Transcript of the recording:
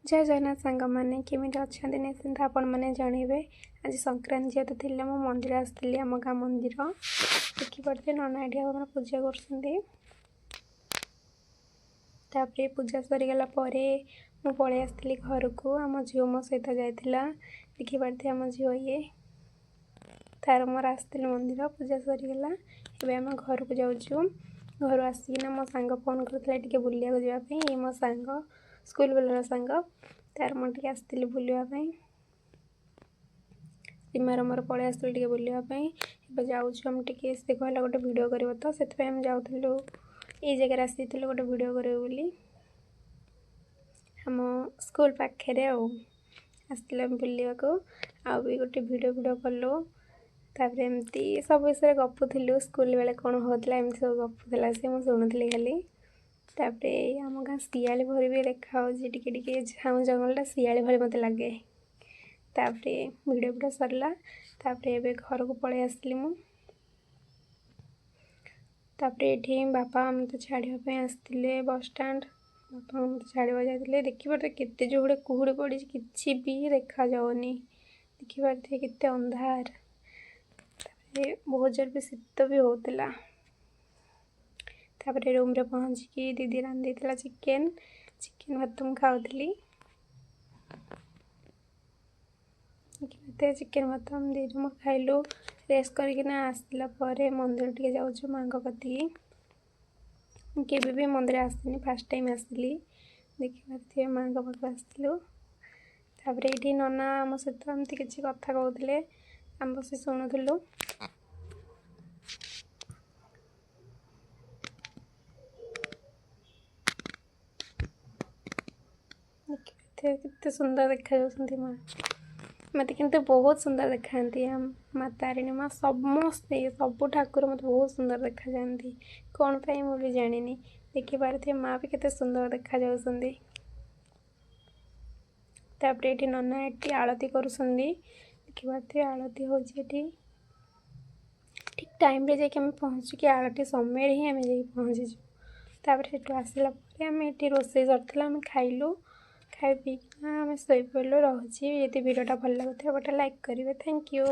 ଜୟ ଜଗନ୍ନାଥ ସାଙ୍ଗମାନେ, କେମିତି ଅଛନ୍ତି ନିଶ୍ଚିନ୍ତ ଆପଣମାନେ ଜଣେଇବେ। ଆଜି ସଂକ୍ରାନ୍ତି ଯେହେତୁ ଥିଲା, ମୁଁ ମନ୍ଦିର ଆସିଥିଲି, ଆମ ଗାଁ ମନ୍ଦିର। ଦେଖିପାରୁଥିବେ, ନନା ଏଠି ଆମର ପୂଜା କରୁଛନ୍ତି। ତାପରେ ପୂଜା ସରିଗଲା ପରେ ମୁଁ ପଳେଇ ଆସିଥିଲି ଘରକୁ। ଆମ ଝିଅ ମୋ ସହିତ ଯାଇଥିଲା। ଦେଖିପାରୁଥିବେ, ଆମ ଝିଅ ଇଏ, ତାର ମୋର ଆସିଥିଲୁ ମନ୍ଦିର। ପୂଜା ସରିଗଲା, ଏବେ ଆମେ ଘରକୁ ଯାଉଛୁ। ଘରୁ ଆସିକିନା ମୋ ସାଙ୍ଗ ଫୋନ୍ କରିଥିଲା ଟିକେ ବୁଲିବାକୁ ଯିବା ପାଇଁ। ଇଏ ମୋ ସାଙ୍ଗ, ସ୍କୁଲ ବେଳର ସାଙ୍ଗ। ତାର ମୋର ଟିକେ ଆସିଥିଲି ବୁଲିବା ପାଇଁ। ସୀମାର ମୋର ପଳେଇ ଆସିଥିଲୁ ଟିକେ ବୁଲିବା ପାଇଁ। ଏବେ ଯାଉଛୁ ଆମେ ଟିକେ। ସେ କହିଲା ଗୋଟେ ଭିଡ଼ିଓ କରିବ ତ, ସେଥିପାଇଁ ଆମେ ଯାଉଥିଲୁ। ଏଇ ଜାଗାରେ ଆସିଥିଲୁ ଗୋଟେ ଭିଡ଼ିଓ କରିବୁ ବୋଲି, ଆମ ସ୍କୁଲ ପାଖରେ। ଆଉ ଆସିଥିଲୁ ଆମେ ବୁଲିବାକୁ, ଆଉ ବି ଗୋଟେ ଭିଡ଼ିଓ କଲୁ। ତାପରେ ଏମିତି ସବୁ ବିଷୟରେ ଗପୁଥିଲୁ, ସ୍କୁଲ ବେଳେ କ'ଣ ହେଉଥିଲା, ଏମିତି ସବୁ ଗପୁଥିଲା ସେ, ମୁଁ ଶୁଣୁଥିଲି ଖାଲି। ତାପରେ ଆମ ଗାଁ ଶିଆଳି ଭଳି ବି ଦେଖାହେଉଛି ଟିକେ ଟିକେ, ଝାଉଁ ଜଙ୍ଗଲଟା ଶିଆଳି ଭଳି ମୋତେ ଲାଗେ। ତାପରେ ଭିଡ଼ିଓ ଫିଡ଼ିଓ ସରିଲା, ତାପରେ ଏବେ ଘରକୁ ପଳେଇ ଆସିଲି ମୁଁ। ତାପରେ ଏଠି ବାପା ମୋତେ ଛାଡ଼ିବା ପାଇଁ ଆସିଥିଲେ ବସଷ୍ଟାଣ୍ଡ। ବାପା ମୋତେ ଛାଡ଼ିବା ଯାଇଥିଲେ। ଦେଖିପାରୁଥିବେ, କେତେ ଜୋରେ କୁହୁଡ଼ି ପଡ଼ିଛି, କିଛି ବି ଦେଖାଯାଉନି। ଦେଖିପାରୁଥିବେ, କେତେ ଅନ୍ଧାର। ତାପରେ ବହୁତ ଜୋର ବି ଶୀତ ବି ହେଉଥିଲା। ତାପରେ ରୁମ୍ରେ ପହଞ୍ଚିକି ଦିଦି ରାନ୍ଧିଥିଲା ଚିକେନ୍, ଚିକେନ୍ ଭାତ ମୁଁ ଖାଉଥିଲି। ଦେଖିପାରୁଥିବେ, ଚିକେନ୍ ଭାତ ଆମେ ଦୁଇ ଜଣ ଖାଇଲୁ। ରେଷ୍ଟ କରିକିନା ଆସିଲା ପରେ ମନ୍ଦିର ଟିକେ ଯାଉଛୁ ମାଆଙ୍କ କତିକି। ମୁଁ କେବେ ବି ମନ୍ଦିର ଆସିନି, ଫାର୍ଷ୍ଟ ଟାଇମ୍ ଆସିଲି। ଦେଖିପାରୁଥିବେ, ମାଆଙ୍କ ପାଖକୁ ଆସିଥିଲୁ। ତାପରେ ଏଇଠି ନନା ଆମ ସହିତ ଏମିତି କିଛି କଥା କହୁଥିଲେ, ଆମେ ବସି ଶୁଣୁଥିଲୁ। ଦେଖିପାରୁଥିବେ, କେତେ ସୁନ୍ଦର ଦେଖାଯାଉଛନ୍ତି ମା। ମୋତେ କିନ୍ତୁ ବହୁତ ସୁନ୍ଦର ଦେଖାଯାଆନ୍ତି ମା ତାରିଣୀ ମା। ସମସ୍ତେ, ସବୁ ଠାକୁର ମୋତେ ବହୁତ ସୁନ୍ଦର ଦେଖାଯାଆନ୍ତି, କ'ଣ ପାଇଁ ମୁଁ ବି ଜାଣିନି। ଦେଖିପାରୁଥିବେ, ମା ବି କେତେ ସୁନ୍ଦର ଦେଖାଯାଉଛନ୍ତି। ତାପରେ ଏଠି ନନା ଏଠି ଆଳତି କରୁଛନ୍ତି। ଦେଖିପାରୁଥିବେ, ଆଳତି ହେଉଛି ଏଠି। ଠିକ୍ ଟାଇମ୍ରେ ଯାଇକି ଆମେ ପହଞ୍ଚିକି, ଆଳତି ସମୟରେ ହିଁ ଆମେ ଯାଇକି ପହଞ୍ଚିଛୁ। ତାପରେ ସେଠୁ ଆସିଲା ପରେ ଆମେ ଏଠି ରୋଷେଇ ସରିଥିଲା, ଆମେ ଖାଇଲୁ। ଖାଇ ପିଇକିନା ଆମେ ଶୋଇପଡ଼ିଲୁ। ରହୁଛି। ଯଦି ଭିଡ଼ିଓଟା ଭଲ ଲାଗୁଥିବ, ଗୋଟେ ଲାଇକ୍ କରିବେ। Thank you.